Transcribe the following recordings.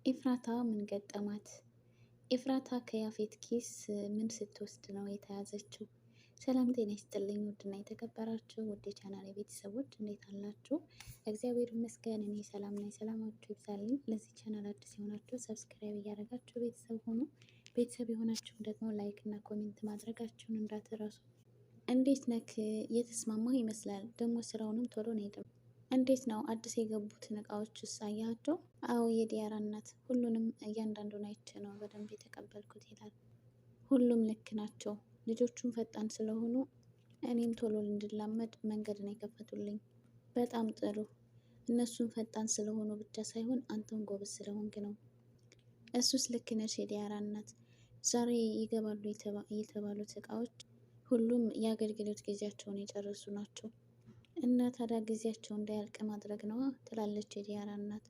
ኤፍራታ ምን ገጠማት? ኤፍራታ ከያፌት ኪስ ምን ስትወስድ ነው የተያዘችው? ሰላም ጤና ይስጥልኝ ውድና የተከበራችሁ ውድ የቻናል ቤተሰቦች እንዴት አላችሁ? እግዚአብሔር ይመስገን እኔ ሰላም ነኝ። ሰላማችሁ ይብዛልኝ። ለዚህ ቻናል አዲስ የሆናችሁ subscribe እያደረጋችሁ ቤተሰብ ሆኑ። ቤተሰብ የሆናችሁም ደግሞ like እና comment ማድረጋችሁን እንዳትረሱ። እንዴት ነክ የተስማማው ይመስላል ደግሞ ስራውንም ቶሎ ነው። እንዴት ነው አዲስ የገቡትን እቃዎች አያቸው? አዎ የዲያራ እናት ሁሉንም እያንዳንዱን አይቼ ነው በደንብ የተቀበልኩት ይላል። ሁሉም ልክ ናቸው። ልጆቹም ፈጣን ስለሆኑ እኔም ቶሎ እንድላመድ መንገድን የከፈቱልኝ። በጣም ጥሩ። እነሱም ፈጣን ስለሆኑ ብቻ ሳይሆን አንተም ጎበዝ ስለሆንክ ነው። እሱስ ልክ ነሽ የዲያራ እናት። ዛሬ ይገባሉ የተባሉት እቃዎች ሁሉም የአገልግሎት ጊዜያቸውን የጨረሱ ናቸው። እና ታዲያ ጊዜያቸው እንዳያልቅ ማድረግ ነዋ ትላለች የዲያራ እናት።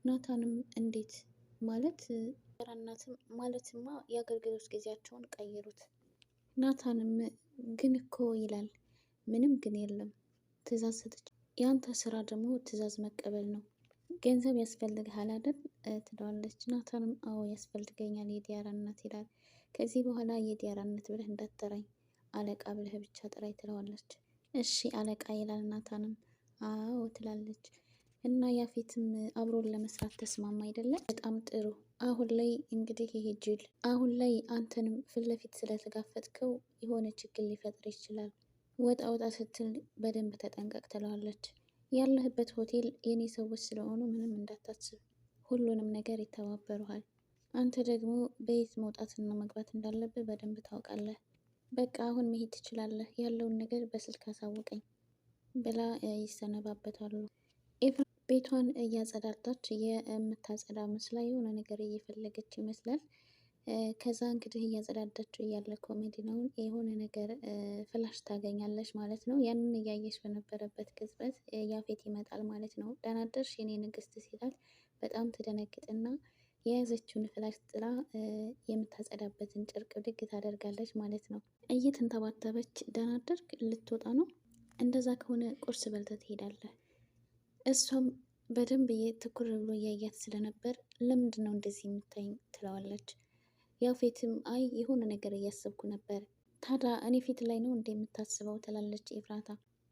ናታንም እንዴት ማለት ዲያራ እናትም ማለትማ የአገልግሎት ጊዜያቸውን ቀይሩት። ናታንም ግን እኮ ይላል። ምንም ግን የለም ትዕዛዝ ሰጥች። የአንተ ስራ ደግሞ ትዕዛዝ መቀበል ነው። ገንዘብ ያስፈልግሃል አይደል ትለዋለች። ናታንም አዎ ያስፈልገኛል የዲያራ እናት ይላል። ከዚህ በኋላ የዲያራ እናት ብለህ እንዳትጠራኝ አለቃ ብለህ ብቻ ጥራኝ ትለዋለች። እሺ አለቃ ይላል ናታንም። አዎ ትላለች። እና ያፌትም አብሮን ለመስራት ተስማማ አይደለም? በጣም ጥሩ። አሁን ላይ እንግዲህ ይሄ ጅል አሁን ላይ አንተንም ፊት ለፊት ስለተጋፈጥከው የሆነ ችግር ሊፈጥር ይችላል። ወጣ ወጣ ስትል በደንብ ተጠንቀቅ ትለዋለች። ያለህበት ሆቴል የኔ ሰዎች ስለሆኑ ምንም እንዳታስብ፣ ሁሉንም ነገር ይተባበሩሃል። አንተ ደግሞ በየት መውጣትና መግባት እንዳለብህ በደንብ ታውቃለህ። በቃ አሁን መሄድ ትችላለህ፣ ያለውን ነገር በስልክ አሳውቀኝ ብላ ይሰነባበታሉ። ኤፍራ ቤቷን እያጸዳዳች የምታጸዳ መስላ የሆነ ነገር እየፈለገች ይመስላል። ከዛ እንግዲህ እያጸዳዳችው እያለ ኮሜዲናውን የሆነ ነገር flash ታገኛለች ማለት ነው። ያንን እያየች በነበረበት ቅጽበት ያፌት ይመጣል ማለት ነው። ደህና አደርሽ የኔ ንግስት ሲላት በጣም ትደነግጥና የያዘችውን flash ጥላ የምታጸዳበትን ጨርቅ ብድግ ታደርጋለች ማለት ነው። እየተንተባተበች ደህና አደርክ ልትወጣ ነው፣ እንደዛ ከሆነ ቁርስ በልተህ ትሄዳለህ። እሷም በደንብ ትኩር ብሎ እያያት ስለነበር ለምንድን ነው እንደዚህ የምታይኝ ትለዋለች። ያፌትም አይ የሆነ ነገር እያሰብኩ ነበር። ታዲያ እኔ ፊት ላይ ነው እንደ የምታስበው ትላለች ኤፍራታ።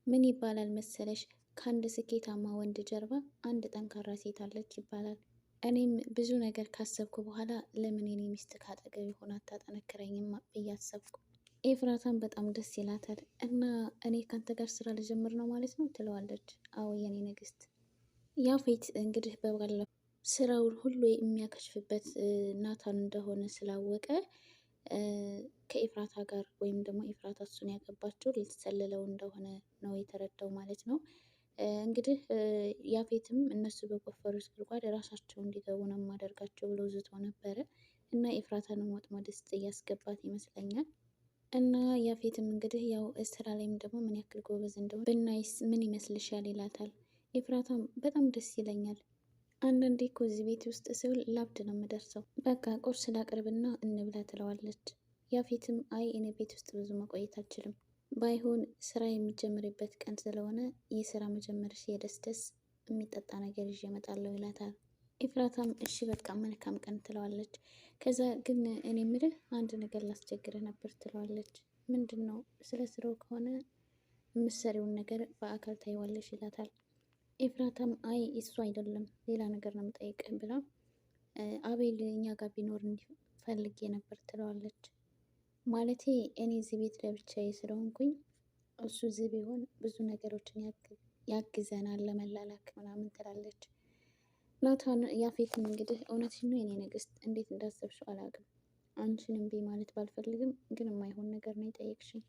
ምን ይባላል መሰለሽ ከአንድ ስኬታማ ወንድ ጀርባ አንድ ጠንካራ ሴት አለች ይባላል። እኔም ብዙ ነገር ካሰብኩ በኋላ ለምን የኔ ሚስት ካጠገብ ሆና አታጠነክረኝም ብዬ አሰብኩ። ኤፍራታም በጣም ደስ ይላታል። እና እኔ ካንተ ጋር ስራ ልጀምር ነው ማለት ነው ትለዋለች። አዎ የኔ ንግስት። ያፌት እንግዲህ በባለፈው ስራውን ሁሉ የሚያከሽፍበት ናታን እንደሆነ ስላወቀ ከኤፍራታ ጋር ወይም ደግሞ ኤፍራታ እሱን ያገባቸው ሊሰልለው እንደሆነ ነው የተረዳው ማለት ነው። እንግዲህ ያፌትም እነሱ በቆፈሩት ጉድጓድ ራሳቸው እንዲገቡ ነው የማደርጋቸው ብሎ ዝቶ ነበረ እና ኤፍራታንም ወጥመድ ውስጥ እያስገባት ይመስለኛል። እና ያፌትም እንግዲህ ያው ስራ ላይም ደግሞ ምን ያክል ጎበዝ እንደሆነ ብናይስ ምን ይመስልሻል ይላታል። ኤፍራታም በጣም ደስ ይለኛል። አንዳንዴ እኮ እዚህ ቤት ውስጥ ስውል ላብድ ነው የምደርሰው። በቃ ቁርስ ላቅርብና እንብላ ትለዋለች። ያፌትም አይ እኔ ቤት ውስጥ ብዙ መቆየት አልችልም፣ ባይሆን ስራ የሚጀምርበት ቀን ስለሆነ የስራ መጀመርሽ የደስ ደስ የሚጠጣ ነገር ይዤ እመጣለሁ ይላታል። ኤፍራታም እሺ በቃ መልካም ቀን ትለዋለች። ከዛ ግን እኔ ምልህ አንድ ነገር ላስቸግርህ ነበር ትለዋለች። ምንድን ነው? ስለ ስራው ከሆነ የምትሰሪውን ነገር በአካል ታይዋለሽ ይላታል። ኤፍራታም አይ እሱ አይደለም ሌላ ነገር ነው የምጠይቅህ ብላ አቤል እኛ ጋር ቢኖር እንዲፈልጌ ነበር ትለዋለች። ማለቴ እኔ እዚህ ቤት ለብቻዬ ስለሆንኩኝ እሱ እዚህ ቢሆን ብዙ ነገሮችን ያግዘናል ለመላላክ ምናምን ትላለች። ናታን ያፌትም እንግዲህ እውነትሽን ነው የኔ ንግስት፣ እንዴት እንዳሰብሽው አላውቅም። አንቺን እምቢ ማለት ባልፈልግም ግን የማይሆን ነገር ነው የጠየቅሽኝ።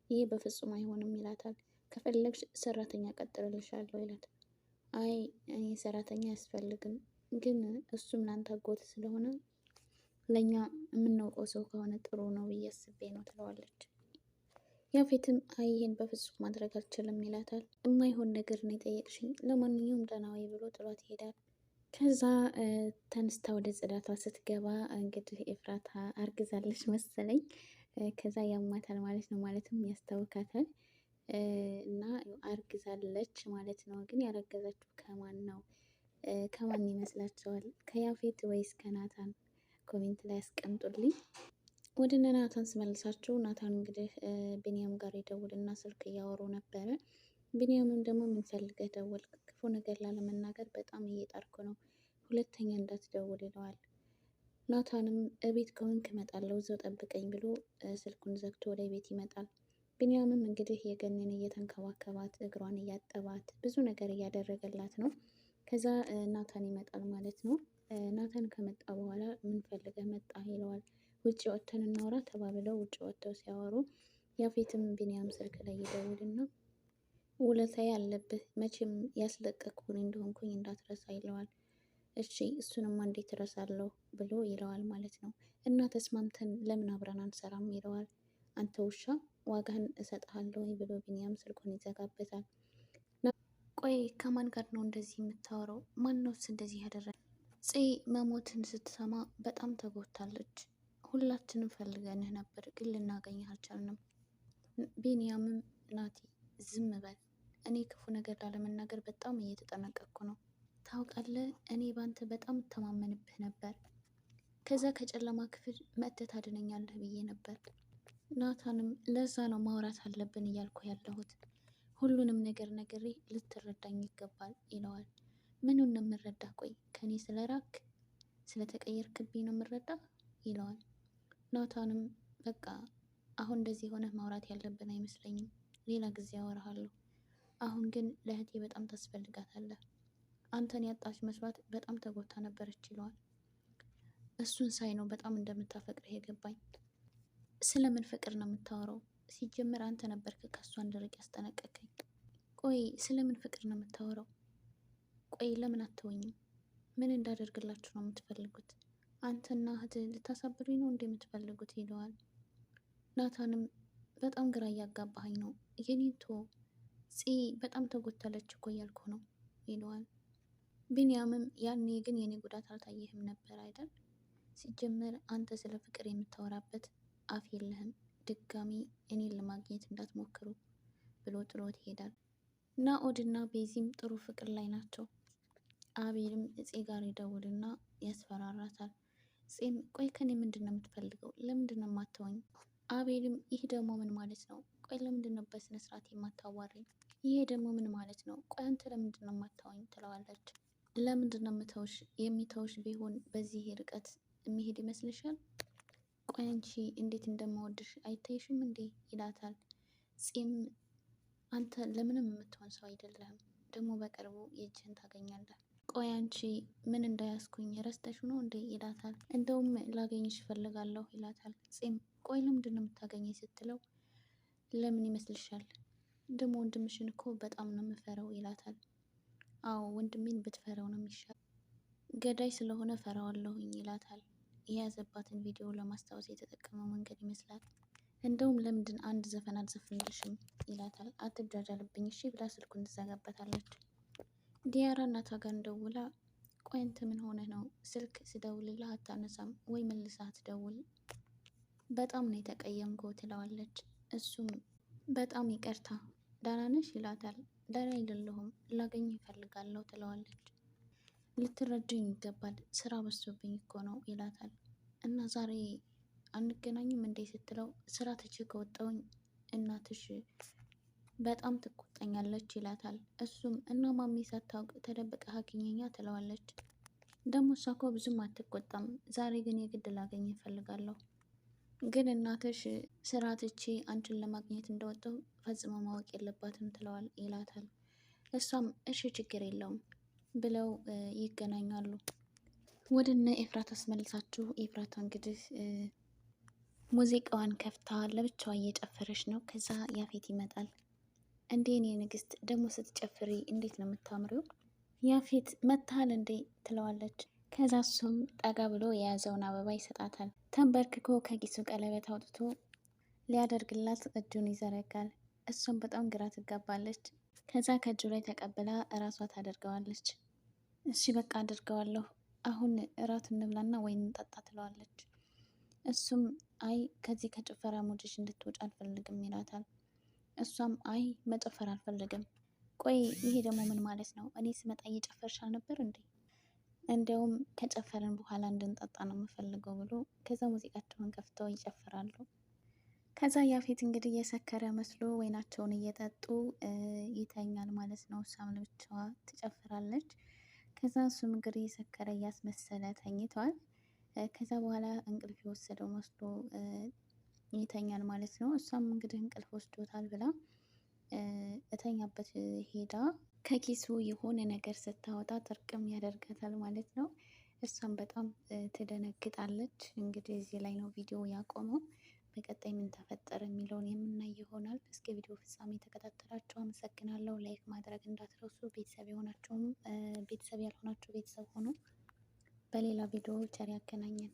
ይሄ በፍጹም አይሆንም ይላታል። ከፈለግሽ ሰራተኛ ቀጥርልሻለሁ ይላታል። አይ እኔ ሰራተኛ አያስፈልግም፣ ግን እሱም ላንተ አጎት ስለሆነ ለእኛ የምናውቀው ሰው ከሆነ ጥሩ ነው ብዬ አስቤ ነው ትለዋለች። ያፌትም አይ ይሄን በፍጹም ማድረግ አልችልም ይላታል። የማይሆን ነገር ነው የጠየቅሽኝ፣ ለማንኛውም ደህና ዋይ ብሎ ጥሏት ይሄዳል። ከዛ ተነስታ ወደ ጽዳቷ ስትገባ እንግዲህ ኤፍራታ አርግዛለች መሰለኝ። ከዛ ያማታል ማለት ነው፣ ማለትም ያስታውካታል እና አርግዛለች ማለት ነው። ግን ያረገዘችው ከማን ነው? ከማን ይመስላችኋል? ከያፌት ወይስ ከናታን? Comment ላይ አስቀምጡልኝ። ወደ እነ ናታን ስመልሳችሁ ናታን እንግዲህ ቢንያም ጋር ይደውልና ስልክ እያወሩ ነበረ። ቢንያምም ደግሞ ምን ፈልገህ ደወልክ? ክፉ ነገር ላለመናገር በጣም እየጣርኩ ነው፣ ሁለተኛ እንዳትደውል ይለዋል። ናታንም እቤት ከሆንክ እመጣለሁ እዛው ጠብቀኝ ብሎ ስልኩን ዘግቶ ወደ ቤት ይመጣል። ቢንያምም እንግዲህ የገኒን እየተንከባከባት እግሯን እያጠባት ብዙ ነገር እያደረገላት ነው። ከዛ ናታን ይመጣል ማለት ነው። ናታን ከመጣ በኋላ ምን ፈልገህ መጣ ይለዋል። ውጭ ወጥተን እናውራ ተባብለው ውጭ ወጥተው ሲያወሩ ያፌትም ቢንያም ስልክ ላይ ይደውልና ውለታ ያለብህ መቼም ያስለቀቅኩን እንደሆንኩኝ እንዳትረሳ ይለዋል። እሺ እሱንማ እንዴት እረሳለሁ ብሎ ይለዋል ማለት ነው። እና ተስማምተን ለምን አብረን አንሰራም ይለዋል። አንተ ውሻ ዋጋህን እሰጥሃለሁ ብሎ ቢንያም ስልኩን ይዘጋበታል። ቆይ ከማን ጋር ነው እንደዚህ የምታወራው? ማነውስ እንደዚህ ያደረገ? ጽ መሞትን ስትሰማ በጣም ተጎድታለች። ሁላችንም ፈልገንህ ነበር ግን ልናገኝህ አልቻልንም። ቢንያምም ናቲ ዝም በል፣ እኔ ክፉ ነገር ላለመናገር በጣም እየተጠነቀቅኩ ነው። ታውቃለህ፣ እኔ ባንተ በጣም እተማመንብህ ነበር። ከዛ ከጨለማ ክፍል መጥተህ ታድነኛለህ ብዬ ነበር። ናታንም ለዛ ነው ማውራት አለብን እያልኩ ያለሁት ሁሉንም ነገር ነግሬ ልትረዳኝ ይገባል ይለዋል። ምኑን ነው የምረዳ? ቆይ ከኔ ስለራክ ስለተቀየርክብኝ ነው የምረዳ ይለዋል። ናታንም በቃ አሁን እንደዚህ ሆነህ ማውራት ያለብን አይመስለኝም፣ ሌላ ጊዜ አወራሃለሁ። አሁን ግን ለእህቴ በጣም ታስፈልጋታለህ። አንተን ያጣች መስሏት በጣም ተጎድታ ነበረች ይለዋል። እሱን ሳይ ነው በጣም እንደምታፈቅርህ የገባኝ። ስለምን ፍቅር ነው የምታወራው? ሲጀመር አንተ ነበርክ ከእሷ እንድርቅ ያስጠነቀቀኝ። ቆይ ስለምን ፍቅር ነው የምታወራው? ቆይ ለምን አትወኝም? ምን እንዳደርግላችሁ ነው የምትፈልጉት? አንተና እህትህ ልታሳብሩኝ ነው እንደ የምትፈልጉት ይለዋል። ናታንም በጣም ግራ እያጋባኸኝ ነው የኔቶ ፂ በጣም ተጎድታለች እኮ እያልኩ ነው ይለዋል። ቢንያምም ያኔ ግን የኔ ጉዳት አልታየህም ነበር አይደል? ሲጀመር አንተ ስለ ፍቅር የምታወራበት አፍ የለህም። ድጋሚ እኔን ለማግኘት እንዳትሞክሩ ብሎ ጥሎት ይሄዳል። ናኦድና ቤዚም ጥሩ ፍቅር ላይ ናቸው። አቤልም እፄ ጋር ይደውልና ያስፈራራታል። ፄም ቆይ ከኔ ምንድን ነው የምትፈልገው? ለምንድን ነው የማተወኝ? አቤልም ይህ ደግሞ ምን ማለት ነው? ቆይ ለምንድን ነው በስነ ስርዓት የማታዋሪኝ? ይሄ ደግሞ ምን ማለት ነው? ቆይ አንተ ለምንድን ነው የማታወኝ? ትለዋለች። ለምንድን ነው የምተውሽ? የሚተውሽ ቢሆን በዚህ ርቀት የሚሄድ ይመስልሻል? ቆይ አንቺ እንዴት እንደምወድሽ አይታይሽም እንዴ? ይላታል። ፂም አንተ ለምንም የምትሆን ሰው አይደለህም፣ ደግሞ በቅርቡ የእጅህን ታገኛለህ። ቆይ አንቺ ምን እንዳያስኩኝ ረስተሽ ነው እንዴ? ይላታል። እንደውም ላገኝሽ እፈልጋለሁ ይላታል። ፂም ቆይ ለምንድን ነው የምታገኘኝ ስትለው ለምን ይመስልሻል? ደግሞ ወንድምሽን እኮ በጣም ነው የምፈራው ይላታል። አዎ ወንድሜን ብትፈራው ነው የሚሻል፣ ገዳይ ስለሆነ ፈራዋለሁኝ ይላታል። የያዘባትን ቪዲዮ ለማስታወስ የተጠቀመው መንገድ ይመስላል። እንደውም ለምንድን አንድ ዘፈን አልዘፍንልሽም ይላታል። አትጃጃልብኝ እሺ ብላ ስልኩን ትዘጋበታለች። ዲያራ እናቷ ጋር እንደውላ ቆይ አንተ ምን ሆነህ ነው ስልክ ስደውልልህ አታነሳም ወይ መልሰህ አትደውል? በጣም ነው የተቀየምከው ትለዋለች። እሱም በጣም ይቅርታ ደህና ነሽ ይላታል። ደህና አይደለሁም ላገኝህ እፈልጋለሁ ትለዋለች። ልትረጅኝ ይገባል ስራ በዝቶብኝ እኮ ነው ይላታል። እና ዛሬ አንገናኝም እንዴ ስትለው ስራ ትቼ ከወጣሁኝ እናትሽ በጣም ትቆጣኛለች ይላታል። እሱም እና ማሚ ሳታውቅ ተደብቀህ አግኘኛ ትለዋለች። ደግሞ እሷ እኮ ብዙም አትቆጣም፣ ዛሬ ግን የግድ ላገኝህ እፈልጋለሁ። ግን እናትሽ ስራ ትቼ አንቺን ለማግኘት እንደወጣሁ ፈጽሞ ማወቅ የለባትም ትለዋል ይላታል። እሷም እሺ ችግር የለውም ብለው ይገናኛሉ። ወደ እነ ኤፍራታ አስመልሳችሁ ኤፍራታ እንግዲህ ሙዚቃዋን ከፍታ ለብቻዋ እየጨፈረች ነው። ከዛ ያፌት ይመጣል። እንዴ እኔ ንግስት ደግሞ ስትጨፍሪ እንዴት ነው የምታምሪው? ያፌት መታሃል እንዴ ትለዋለች። ከዛ እሱም ጠጋ ብሎ የያዘውን አበባ ይሰጣታል። ተንበርክኮ ከኪሱ ቀለበት አውጥቶ ሊያደርግላት እጁን ይዘረጋል። እሷም በጣም ግራ ትጋባለች። ከዛ ከእጁ ላይ ተቀብላ እራሷ ታደርገዋለች። እሺ በቃ አድርገዋለሁ፣ አሁን እራት እንብላና ወይን እንጠጣ ትለዋለች። እሱም አይ ከዚህ ከጭፈራ mood ሽ እንድትወጪ አልፈልግም ይላታል። እሷም አይ መጨፈር አልፈልግም። ቆይ ይሄ ደግሞ ምን ማለት ነው? እኔ ስመጣ እየጨፈርሽ አልነበር እንዴ? እንዲያውም ከጨፈርን በኋላ እንድንጠጣ ነው የምፈልገው ብሎ ከዛ ሙዚቃቸውን ከፍተው ይጨፍራሉ። ከዛ ያፌት እንግዲህ የሰከረ መስሎ ወይናቸውን እየጠጡ ይተኛል ማለት ነው። እሷም ለብቻዋ ትጨፍራለች። ከዛ እሱም እንግዲህ የሰከረ እያስመሰለ ተኝቷል። ከዛ በኋላ እንቅልፍ የወሰደው መስሎ ይተኛል ማለት ነው። እሷም እንግዲህ እንቅልፍ ወስዶታል ብላ እተኛበት ሄዳ ከኪሱ የሆነ ነገር ስታወጣ ጥርቅም ያደርጋታል ማለት ነው። እሷም በጣም ትደነግጣለች። እንግዲህ እዚህ ላይ ነው ቪዲዮ ያቆመው። በቀጣይ ምን ተፈጠረ የሚለውን የምናይ ይሆናል። እስከ ቪዲዮ ፍጻሜ ተከታተላችሁ አመሰግናለሁ። Like ማድረግ እንዳትረሱ። ቤተሰብ የሆናችሁም ቤተሰብ ያልሆናችሁ ቤተሰብ ሆኑ። በሌላ ቪዲዮ ቸር ያገናኘን።